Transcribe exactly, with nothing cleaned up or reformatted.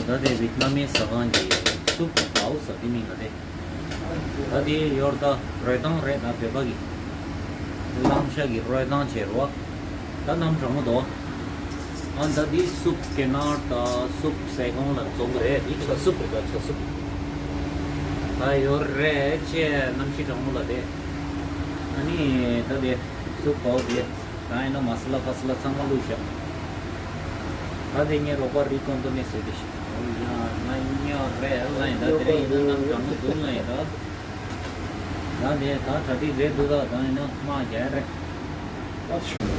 ད་དེ་ཝེད་ནམ་མི་ཟ་ཁང་གི་སུབ་ཨའོ་ཟེར་དེ་མིང་ལ་དེ། ད་དེ་ཡོར་ད་རོལ་ཐང་རེད། ད་བོད་པ་གི་ལམ་ཤ་གི་རོལ་ཐང་བྱེད་རོ། ད་གནམ་གྲང་མོ་འདུག་ཨ་ད་དེ་སུབ་ཀེ་ནར་ད་སུབ་ཟ་ཁང་ལ་འཛོམས་རེད། དེ་ཆ་སུབ་རེད། ད་ཆ་སུབ་ད་ཡོར་རེད། ཅེ་གནམ་གཤིས་གྲང་མོ་ལ་དེ། ཨ་ནི་ད་དེ་སུབ་ཨའོ་དེ། ད་ཡིན་ན་མ་ས་ལ་ཕ་ས་ལ་ཚང་མ་བླུགས་ཤག་ད་དེ་ངའི་རོགས་པ་རི་ཀོན་ཏོ་ནས་ཟེར་དེ་ཤག་ཨོ་ཡ་ང་ཉོ་རེད་ལ་ཡིན། ད་དེ་རིང་ཡིན་ན་གནམ་གྲང་མོ་འདུག་ལ་ཡིན། ད་ད་དེ་ད་གྲ་སྒྲིག་རེད་འདུག་ད་ད་ཡིན་ན་དམག་རྒྱག་རེད།